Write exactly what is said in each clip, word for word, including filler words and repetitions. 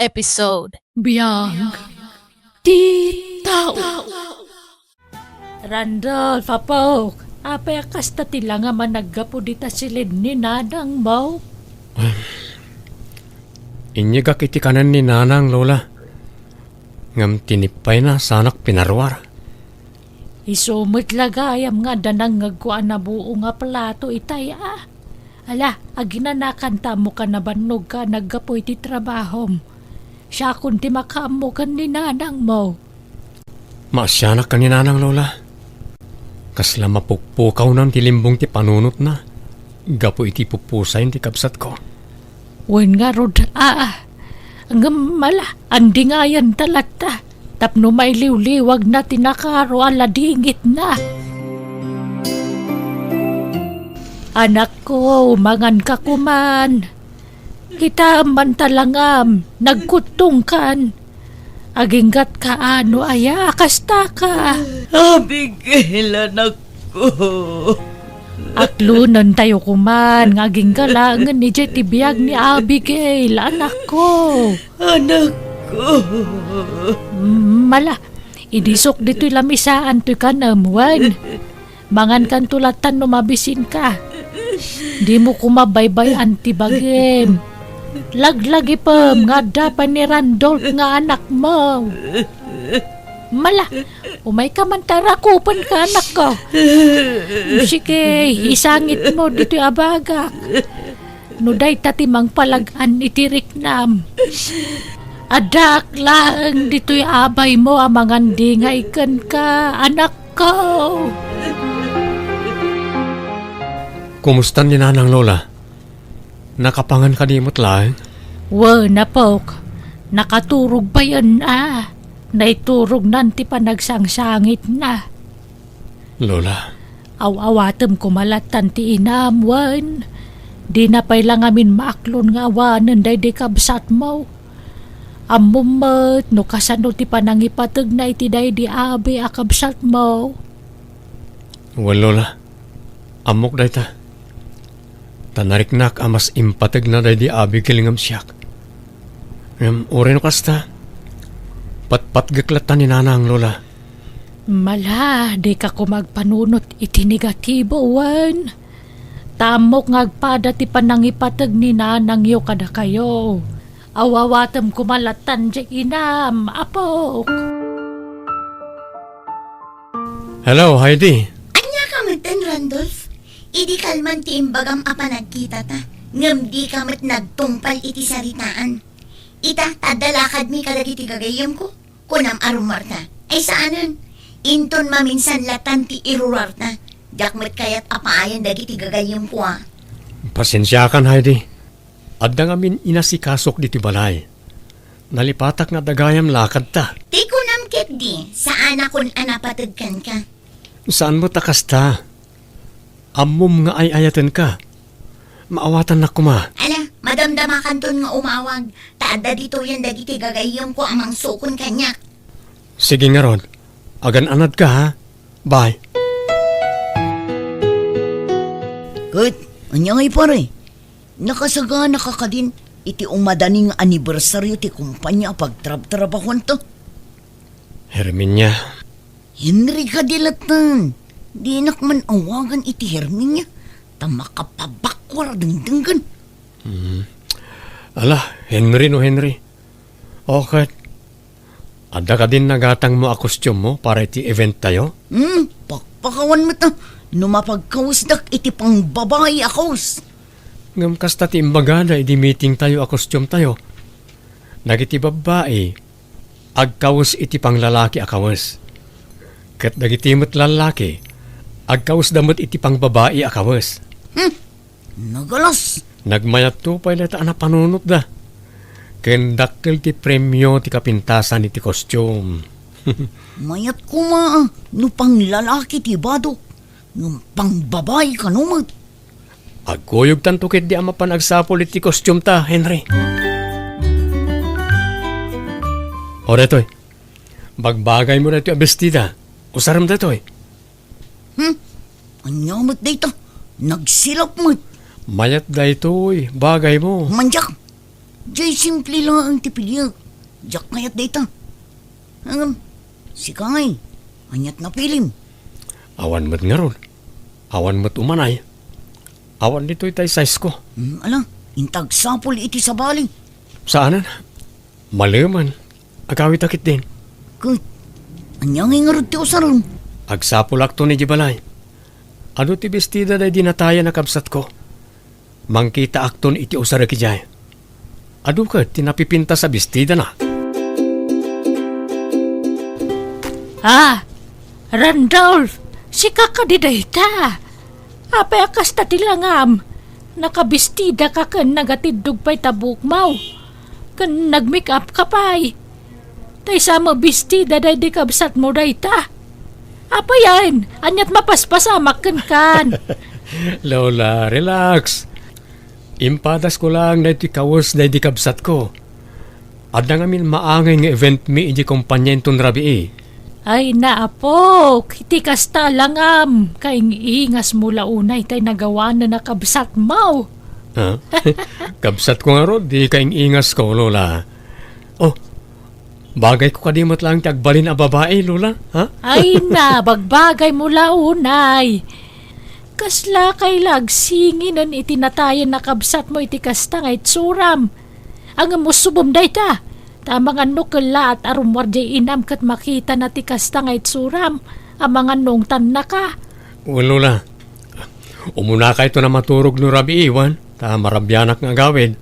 episode. Biag ti tao. Randolph, apok, apay a kasta ti langam a naggapu dita silid ni nanangmo? Inyegak iti kanen ni nanang, Lola. Ngem tinippayna sanak pinaruar. Isu met la gayam nga adda nangngegko a nabuo nga plato itay a. Ala, aginanakan ta ammoka nabannogka a naggapu iti trabahom. Siakon ti makaammo ken ni nanangmo. Maasianak ken ni nanang, Lola. Kasla mapukpukawnan ti limbong ti panunotna gapu iti pupusayen ti kabsatko. Wen ngarud, a, ngem ala, andingayenta latta tapno mailiwliwagna ti nakaro a ladingitna. Anakko, manganka koman. Kitaem man ta langam, nagkuttongkan. Aginggatka a no aya a kastaka. Abigail, anakko. Aklonentayo koman nga agingga laengen idiay ti biag ni Abigail, anakko. Anakko. Mm, ala, idisok ditoy lamisaan toy kanem, wen. Mangankanto latta no mabisinka. Dimo koma baybay-an ti bagim. Laglagipem nga adda pay ni Randolph nga anakmo. Mala, umayka man ta rakupenka, anakko. Sige, isangitmo ditoy a bagak. No dayta ti mangpalag-an iti riknam, addaak laeng ditoy abaymo a mangandingay kenka, anakko. Kumusta ni Nanang, Lola? Nakapangan kadi met laeng? Wen, apok. Nakaturog payen a. Naiturognan ti panagsangsangitna. Lola. Aw-awatem koma lattan ti inam, wen. Dina pay la ngamin maaklon nga awanen daydi kabsatmo. Ammom met no kasano ti panangipategna iti daydi abi a kabsatmo. Wen, Lola. Ammok dayta. Ta nariknak a mas impategna daydi Abigail ngem siak. Ngem uray no kasta, patpatgek latta ni Nanang, Lola. Mala, dika koma agpanunot iti negatibo, wen. Ta ammok nga agpada ti panangipateg ni nanangyo kadakayo. Aw-awatem koma lattan diay inam, apok. Hello, Heidi. Ania ka metten, Randolph? Idi kalman ti imbagam a panagkitata, ngem dika met nagtungpal iti saritaan. Ita, ta adda lakadmi kadagiti gagayyemko. Kunam a rummuarta. Ay saanen. Inton maminsan lattan ti irurarta. Diak met kayat a paayen dagiti gagayyemko a. Pasensiakan, Heidi. Adda ngamin inasikasok ditoy balay. Nalipatak nga adda gayam lakadta. Ti kunam ketdi, saanakon a napateg kenka. Saan met a kasta. Ammom nga ay-ayatenka. Maawatannak koma. Ala, madamdamakanton nga umawag, ta adda ditoyen dagiti gagayyemko a mangsukon kaniak. Sige ngarud, agan-anadka, ha? Bye. Ket, ania ngay, pare? Nakasagana ka kadin iti umadani nga anibersario ti kumpania a pagtrabtrabahuanta? Herminia. Henry kadi latten. Dinak man awagan iti Herminia, ta makapabakwar dengdenggen. Hmm. Ala, Henry no Henry. O ket, adda kadin nagatangmo a costume-mo para iti event tayo? Hmm, pakpakawan met a, no mapagkawesdak iti pangbabai a kawes. Ngem kasta ti imbagada idi meeting tayo a costume tayo. Dagiti babbai, agkawes iti panglalaki a kawes. Ket dagiti met lallaki, agkawesda met iti pangbabai a kawes. Hmm, nagalas. Nagmayatto pay dayta a napanunotda. Ken dakkel ti premio ti kapintasan iti costume. Mayat koma a no panglalaki ti badok, ngem pangbabai kano met. Agkuyogtanto ketdi a mapan agsapul iti costume ta, Henry. O, daytoy. Bagbagaymo daytoy a bestida. Usarem daytoy. Hmm? Ania met dayta? Nagsilap met. Mayat daytoy, bagaymo. Manyak. Jay simple laeng ti piliek. Diak kayat dayta. Ngem, sika ngay, aniat napilim? Awan met ngarud. Awan met umanay. Awan ditoy tay size ko. Hmm, ala, inta agsapul iti sabali. Saanen? Malemen. Agawidta ketdin. Ket, ania ngay ngarud ti usarem? Agsapulakton idiay balay. Adu ti bestida daydi natayan a kabsatko. Mangkitaakton iti usarek idiay. Adu ket ti napipintas a bestidana. Ah, Randolph, sika kadi dayta? Apay a kasta ti langam? Nakabestida ka ken nagatiddog pay ta buokmo. Ken nag-make up ka pay. Tay sa mabestida daydi kabsatmo dayta. Apayen, aniat mapaspasamak kenkan? Lola, relax. Impadasko laeng daytoy kawes daydi kabsatko. Adda ngamin maangay nga event mi idiay kompania inton rabii. Ay, naapok, iti kasta a langam, kaing-ingasmo la unay tay nagawanen a kabsatmo. Ha? Kabsatko ngarud, di kaing-ingasko, Lola. Oh, bagayko kadi met laeng ti agbalin a babai, Lola? Ha? Ay na, bagbagaymo la unay. Kasla kay la agsinginen iti natayen a kabsatmo iti kasta nga itsuram? Ngem usubem dayta, ta amangan no kellaat a rummuar diay inam ket makitana ti kasta nga itsuram, amangan no ungtannaka. Wen, Lola. Umunakayton a maturog no rabii, wen, ta marabianak nga agawid.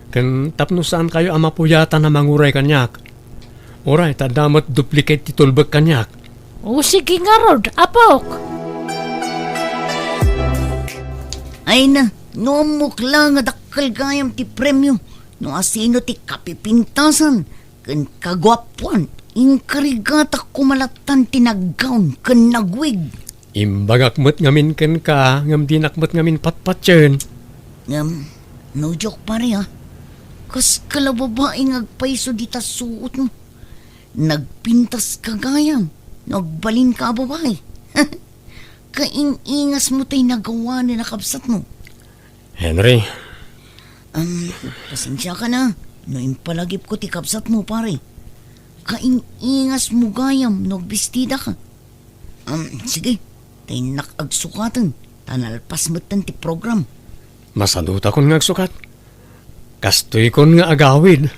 Ken tapno saankayo a mapuyatan a manguray kaniak. Uray, ta adda met duplicate ti tulbek kaniak. O, sige ngarud, apok. Ay na, no ammok la nga dakkel gayam ti premio, no asino ti kapipintasan ken kaguapuan, inkarigatak koma lattan ti naggawn ken nagwig. Imbagak met ngamin kenka, ngem dinak met ngamin patpatien. Ngem, no joke, pare, ah. Kaska la babai nga agpayso dita suotmo. Nagpintaska gayam no agbalinka a babai. Kaing-ingasmo tay nagawanen a kabsatmo. Henry. Am, pasensiaka na no impalagipko ti kabsatmo, pare. Kaing-ingasmo gayam no agbestidaka. Am, sige, ta innak agsukaten, ta nalpas metten ti program. Masadutakon nga agsukat. Kastoykon nga agawid.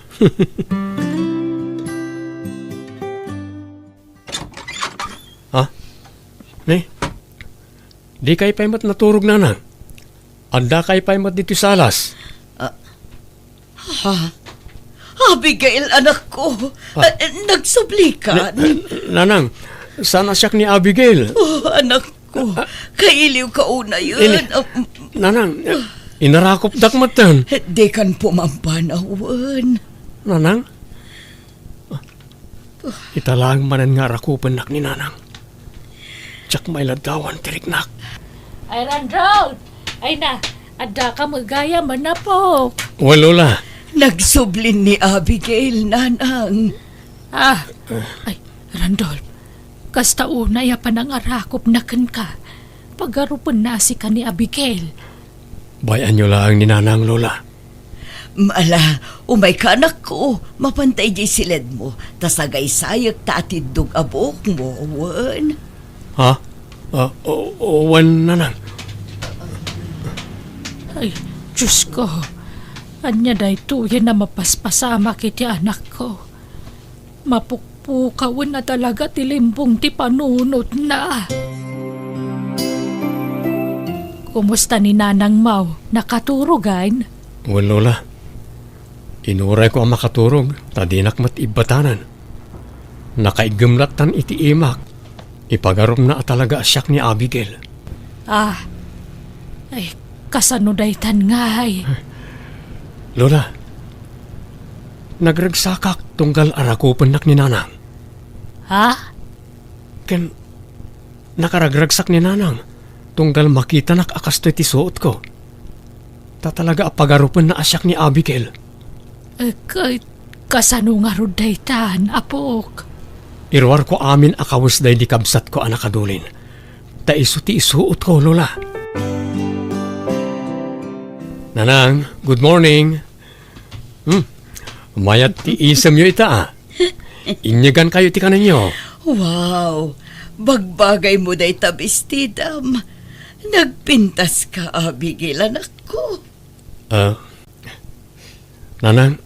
Ha? Ni? Dikay pay met naturog, nanang? Addakay pay met ditoy salas? Ah, ha? Abigail, anakko. Ah. Ah, nagsubli ka? Na-, na-, nanang, saan a siak ni Abigail? Oh, anakko. Ah. Kailiw ka unayen. Ini, ah, nanang, inarakopdak metten. Dikan pumampan, awan. Nanang? Ita laeng manen nga arakupennak ni nanang. Diak mailaddawan ti riknak. Ay, Randolph! Ay na, addaka met gayam, manapok. Wen, Lola. Nagsublin ni Abigail, nanang. Ah, ay, Randolph, kasta unay a panangarakopna kenka, pagarupenna a sika ni Abigail. Bay-anyo laeng ni nanang, Lola. Ala, umayka, anakko, mapanta idiay siledmo, ta sagaysayek ta atiddog a buokmo, wen? Ha? Ah, o-, o-, wen, nanang. Ay, Diosko, ania daytoyen a mapaspasamak iti anakko? Mapukpukawen a talaga ti limbong ti panunotna. Kumusta ni nanangmo? Nakaturogan? Wen, Lola. Inurayko a makaturog, ta dinak met ibbatanen. Nakaiggem lattan iti imak. Ipagarupna a talaga a siak ni Abigail. Ah, ay, kasano daytan ngay? Lola, nagragsakak tunggal arakupennak ni nanang. Ha? Ken nakaragragsak ni nanang tunggal makitanak a kastoy ti suotko. Ta talaga a pagarupenna a siak ni Abigail. Eh, ka-, kasano ngarud daytan, apok? Iruarko amin a kawes daydi kabsatko a nakadulin. Ta isu ti isuotko, Lola. Nanang, good morning. Hmm. Mayat ti isemyo ita, a. Inyegankayo ti kanenyo. Wow! Bagbagaymo dayta bestidam. Nagpintaska, Abigail, anakko. Ah, Nanang,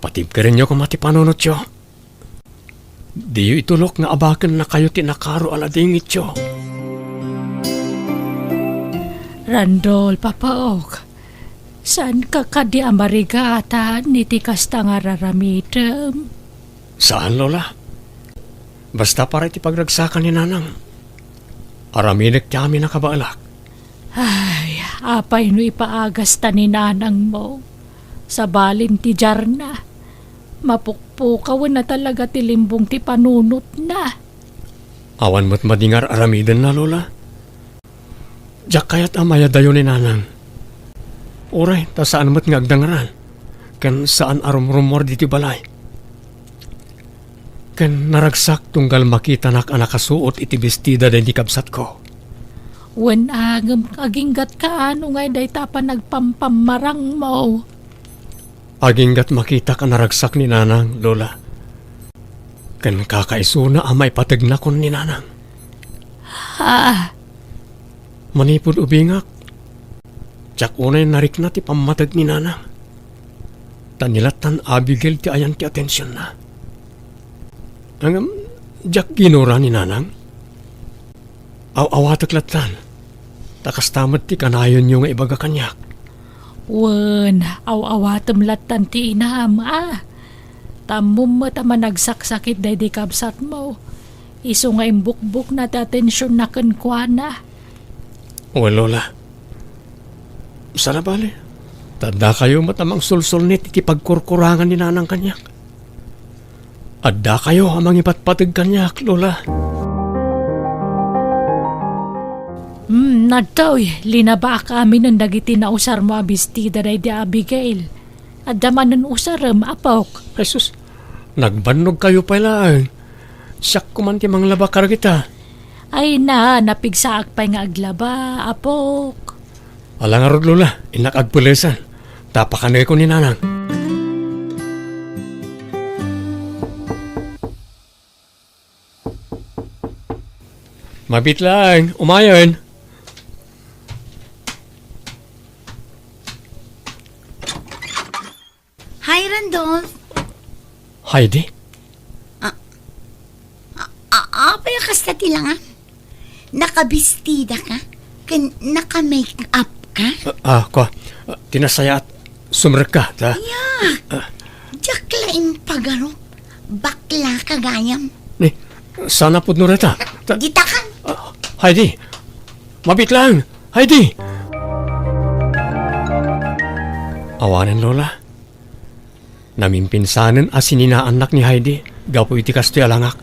patibkerenyo koma ti panunotyo. Diyo itulok nga abakennakayo ti nakaro a ladingityo. Randolph, apok, saanka kadi a marigatan iti kasta nga ar-aramidem? Saan, Lola. Basta para iti pagragsakan ni Nanang, aramidek ti amin a kabaelak. Ay, apay no ipaagasta ni nanangmo? Sabalin ti diarna, mapukpukawen a talaga ti limbong ti panunotna. Awan met madingar aramidenna, Lola. Diak kayat a mayadayo ni Nanang. Uray ta saan met nga agdangran, ken saan a rumrumuar ditoy balay. Ken naragsak tunggal makitanak a nakasuot iti bestida daydi kabsatko. Wen a, ngem aginggatka no ngay dayta a panagpampammarangmo? Aginggat makitak a naragsak ni Nanang, Lola. Ken kakaisuna a maipategnakon ni Nanang. Ha? Manipud ubingak, diak unay narikna ti pammateg ni Nanang. Ta ni lattan Abigail ti ayan ti atensionna. Ngem, diak ginura ni Nanang. Aw-awatek lattan, ta kasta met ti kanayonyo nga ibaga kaniak. Wen, aw-awatem lattan ti inam, a. Ta ammom met a managsaksakit daydi kabsatmo. Isu nga imbukbokna ti atensionna kenkuana. Wen, Lola. Saan a bale, ta addakayo met a mangsulsulnit iti pagkurkurangan ni Nanang kaniak. Addakayo a mangipatpateg kaniak, Lola. Hmm, adtoy, linabaak aminen dagiti nausarmo a bestida daydi Abigail. Adda manen usarem, apok. Jesus, nagbannogkayo pay laeng. Siak koman ti manglaba kadagita. Ay na, napigsaak pay nga aglaba, apok. Ala ngarud, Lola, innak agpelesan. Ta pakanekon ni Nanang. Mabiit laeng, umayen. Hi, Randolph. Heidi? A, a, a, apay a kasta ti langam? Nakabestida ka? Ken naka-make up ka? A, a, kua, a, ti nasayaat, sumrekka, ta. Ya, a, diak la impagarup. Bakla ka gayam. Ni, saan a pudno dayta? Ta, ditakan. A, Heidi, mabiit laeng, Heidi! Awanen, Lola. Namimpinsanen a sininaannak ni Heidi gapu iti kastoy a langak.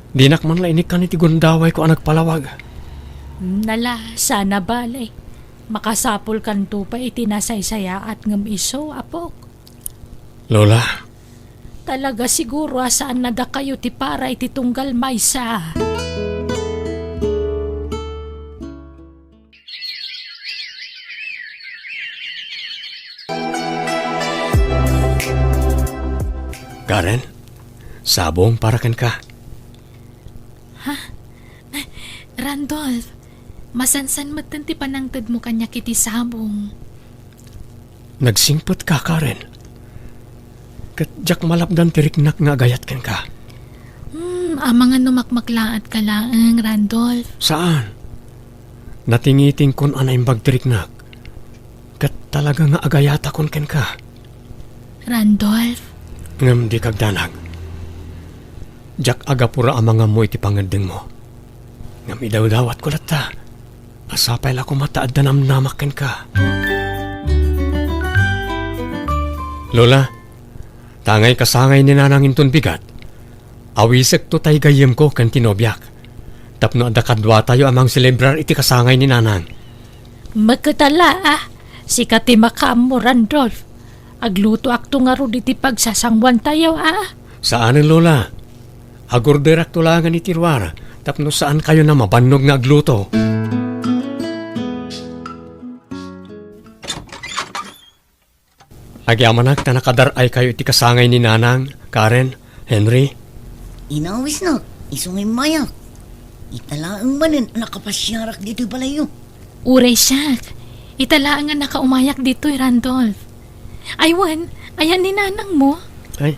Dinak man la inikkan iti gundawayko a nagpalawag. Nala, saan a bale. Makasapulkanto pay iti nasaysayaat ngem isu, apok. Lola. Talaga siguro a saan a dakayo ti para iti tunggal maysa. Karen, sabong para kenka. Ha? Randolph, masansan metten ti panangtedmo kaniak iti sabong. Nagsingpetka, Karen. Ket diak malapdan ti riknak nga agayat kenka. Hmm, amangan no makmaklaatka laeng, Randolph. Saan. Natingitingkon a naimbag ti riknak. Ket talaga nga agayatakon kenka. Randolph? Ngem dika agdanag. Diak agapura a mangammo iti pangeddengmo. Ngem idawdawatko latta a sapay la koma ta adda namnamak kenka. Lola, ta angay kasangay ni Nanang inton bigat, awisekto tay gayyemko ken ti nobiak, tapno adda kaduatayo a mangselebrar iti kasangay ni Nanang. Maketala, a. Sika ti makaammo, Randolph. Aglutoakto ngarud iti pagsasanguantayo, a. Saanen, Lola. Agorderakto laengen iti ruar tapno saankayon a mabannog nga agluto. Agyamanak ta nakadar-aykayo iti kasangay ni Nanang, Karen, Henry. Inawisnak, isu nga immayak. Ita laeng manen a nakapasiarak ditoy balayyo. Uray siak, ita laeng a nakaumayak ditoy, Randolph. Ay wen, ayan ni Nanangmo? Ay,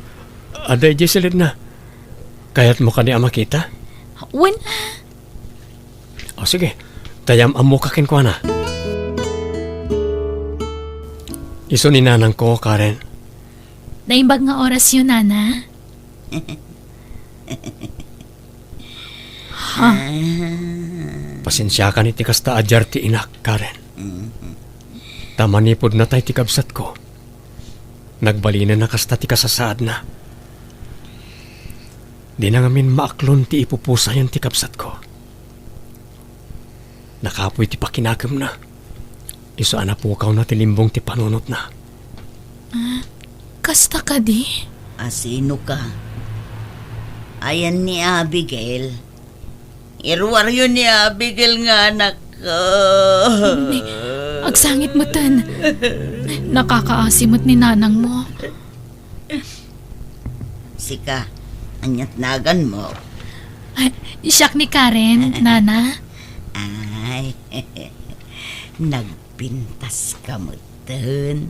adda idiay silidna. Kayatmo kadi a makita? Wen a. O, sige. Tayam ammoka kenkuana. Isu ni Nanangko, Karen. Naimbag nga orasyo, Nana. Ha? Pasensiakan iti kasta a diar ti inak, Karen. Ta manipud natay ti kabsatko, nagbalinenna kasta ti kasasaadna. Dina ngamin maaklon ti ipupusayan ti kabsatko. Nakapoy ti pakinakemna. Isu a napukawna ti limbong ti panunotna. Ah, kasta kadi? Asino ka? Ayan ni Abigail. Iruaryo ni Abigail nga anakko. Ni, agsangit metten. Nakakaasi met ni Nanangmo. Sika, ania't naganmo? Ay, siak ni Karen, Nana. Ay, nagpintas ka metten.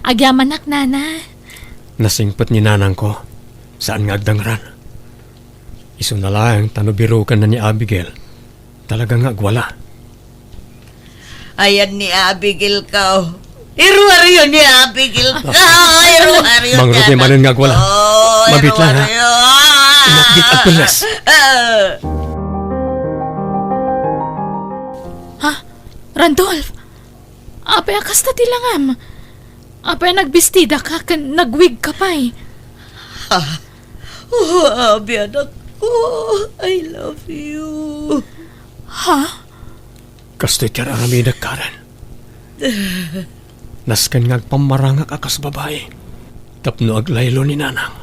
Agyamanak, Nana. Nasingpet ni Nanangko. Saan nga agdangran. Isuna laeng ta no birokenna ni Abigail, talaga nga agwala. Ayan ni Abigail ka, oh. Iruaryo ni Abigail ka, oh. Iruaryo. Mangrugi manen nga agwala. Oh, mabitla, ha? Iruaryo. Inak, di agpelles. Ah. Ha? Randolph? Apay a kasta ti langam? Apay a nagbestida ka ken nagwig ka pay? Ah. Oh, Abi, anakko, I love you. Ha? Kastoy ti ar-aramidek, Karen. Nasken nga agpammarangak a kas babai tapno aglaylo ni Nanang.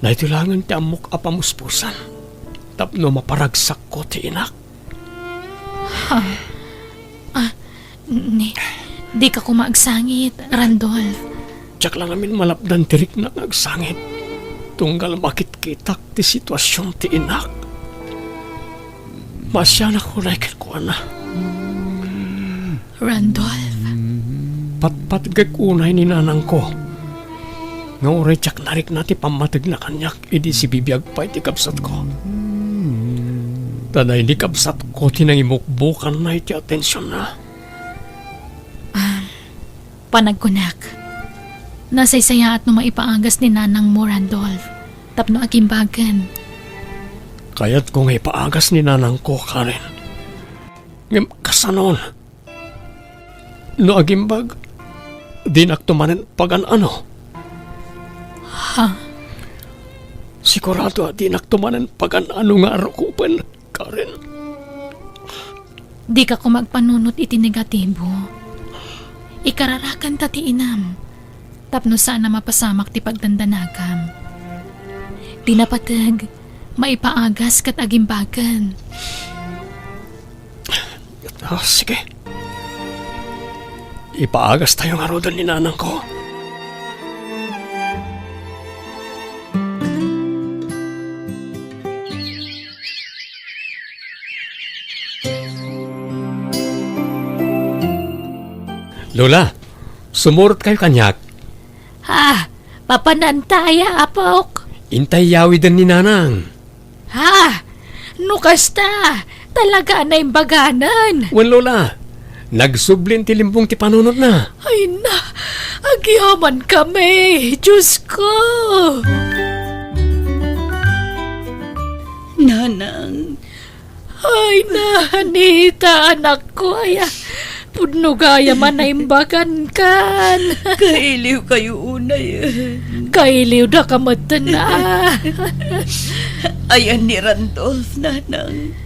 Daytoy laengen ti ammok a pamuspusan tapno maparagsakko ti inak. Ha? Ah, ni, dika koma agsangit, Randolph. Diak la ngamin malapdan ti rikna nga agsangit. Tunggal makitkitak ti situasion ti inak. Maasianak unay kenkuana. Randolph. Patpatgek unay ni Nanangko nga uray diak narikna ti pammategna kaniak idi sibibiag pay ti kabsatko. Ta daydi kabsatko ti nangimukbokanna iti atensionna. Ah, panagkunak, nasaysayaat no maipaagas ni Nanangmo, Randolph, tapno agimbagen. Kayatko nga ipaagas ni Nanangko, Karen. Ngem kasanon? No agimbag, dinakto manen pagan-ano. Ha? Sigurado a dinakto manen pagan-ano nga arukupen, Karen. Dika koma agpanunot iti negatibo. Ikararakan ta ti inam tapno saan a mapasamak ti pagdandanagam. Ti napateg, maipaagas ket agimbagen. Ah, sige. Ipaagastayo ngaruden ni Nanangko. Lola, sumurotkayo kaniak. Ha? Papananta aya, apok? Intay yawiden ni Nanang. Ha? No kasta, talaga a naimbaganen. Wen, Lola. Nagsublin ti limbong ti panunotna. Ay na, agyaman kami, Diyos ko. Nanang. Ay na, Anita, anakko, aya. Pudno gayam a naimbagankan. Kailiwkayo unay. Kailiwdaka metten, a. Ayan ni Randolph, Nanang.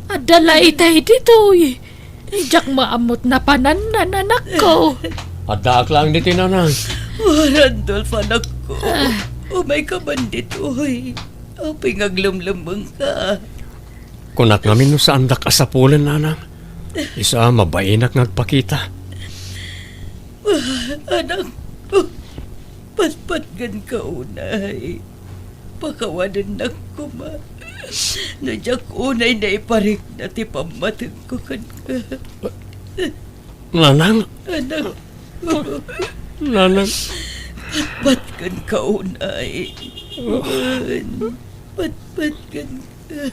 Adda la itay ditoy. Diak maammot napanan, nanakko. Addaak laeng ditoy, Nanang. Oh, Randolph, anakko. Ah. Umayka man ditoy. Apay nga aglemmengka? Kunak ngamin no saandak a sapulen, Nanang. Isu a mabainak nga agpakita. Anak, patpatgenka unay. Pakawanennak koma. No diak unay naiparikna ti pammatengko kenka. Nanang? Anak. Nanang. Patpatgenka unay. Patpatgenka.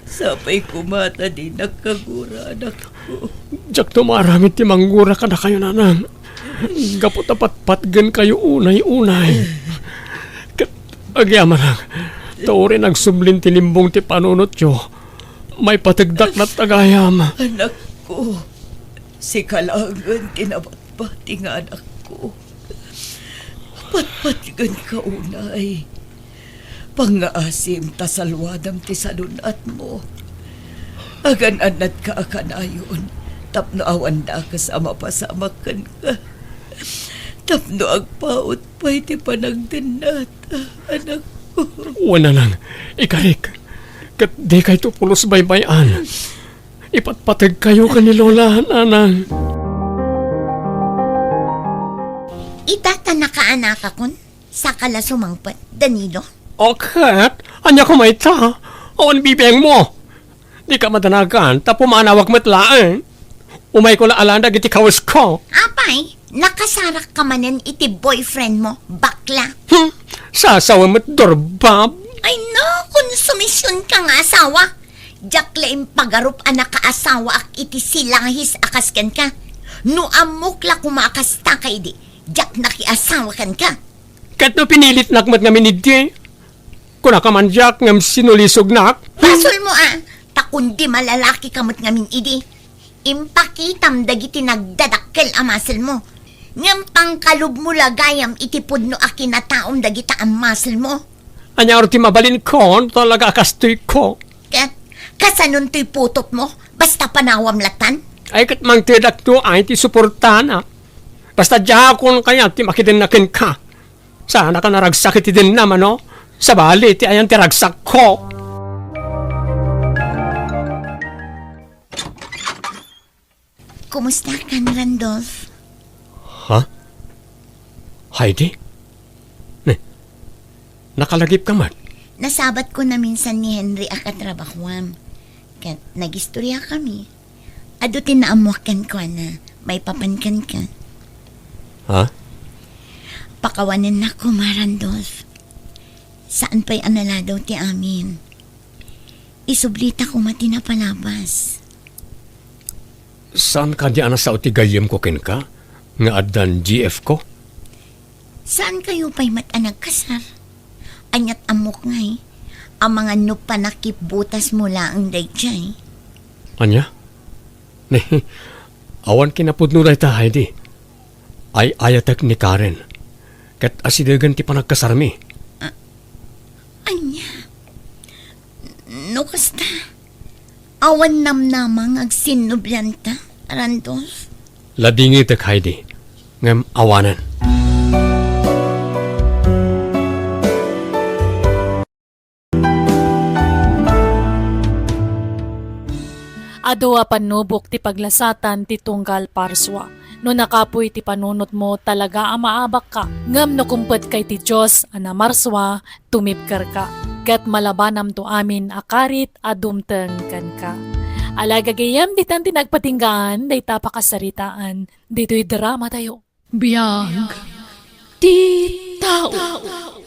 Sapay koma ta dinak kagura, anakko. Diakto maaramid ti manggura kadakayo, nanang. Gapu ta patpatgenkayo unay-unay. Ket agyamanak, ta uray nagsublin ti limbong ti panunotyo, maipategdak latta gayam. Anakko, sika laengen ti nabati nga anakko. Patpatgenka unay. Pangngaasim ta saluadam ti sadun-atmo. Agan-annadka a kanayon tapno awan dakes a mapasamak kenka. Tapno agpaut pay ti panagdennat, anakko. Wen, nanang, ikarik, ket dikayto pulos baybay-an. Ipatpategkayo ken ni Lola, nanang. Ita ta nakaanakakon, saka la sumangpet, Danilo. O ket, ania koma ita? Awan bibiangmo. Dika madanagan, ta pumanawak met laeng. Umayko la alan dagiti kawesko. Apay, nakasarakka manen iti boyfriend mo, bakla? Hmm, sasawa met, durbab. Ay no, konsumisionka nga asawa. Diak la impagarup a nakaasawaak iti silahis a kas kenka. No ammok la koma a kasta ka idi, diak nakiasawa kenka. Ket no pinilitnak met ngamin idi, kunaka man diak ngem sinulisognak. Basolmo a, ta kundi malalakika met ngamin idi, impakitam dagiti nagdadakkel a maselmo. Ngem pangkalubmo la gayam iti pudno a kinataom dagita a maselmo. Ania ngarud ti mabalinko no talaga a kastoyko? Ket kasanontoy putotmo? Basta panawam latan? Ay, ket mangtedakto ay ti suportana. Basta diakon kayat ti makidenna kenka. Saanaka naragsak iti denna, mano? Sabali ti ayan ti ragsakko. Kumusta kan, Randolph? Ha? Heidi? Ne, nakalagipka met? Nasabatko naminsan ni Henry a katrabahoam. Ket nagistoriakami. Adu ti naammoak kenkuana, maipapan kenka. Ha? Pakawanennak koma, Randolph. Saan pay a naladaw ti amin. Isublita koma ti napalabas. Saan kadi a nasao ti gayyemko kenka nga addan G F ko? Saankayo pay met a nagkasar? Ania't ammok ngay, amangan no panakipbutasmo laeng daydiay. Ania? Ne, awan kinapudno dayta, Heidi. Ay-ayatek ni Karen. Ket asidegen ti panagkasarmi. A-, ania? No kasta, awan namnama nga agsinnublianta, Randolph? Ladingitek, Heidi. Ngem awanen. Adu a pannubok ti paglasatan ti tunggal parsua. No nakapuy ti panunotmo, talaga a maabakka. Ngem no kumpet kay ti Dios a namarsua, tumibkerka, ket malabanamto amin a karit a dumteng kenka. Ala, gagayyem, ditan ti nagpatinggaan dayta a pakasaritaan ditoy dramatayo. Biag ti tao.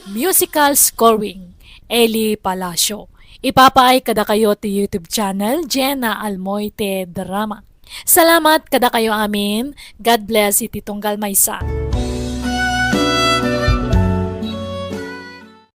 Musical scoring, Eli Palacio. Ipapaay kadakayo ti YouTube channel, Jenna Almoite Drama. Salamat kadakayo amin. God bless iti tunggal maysa.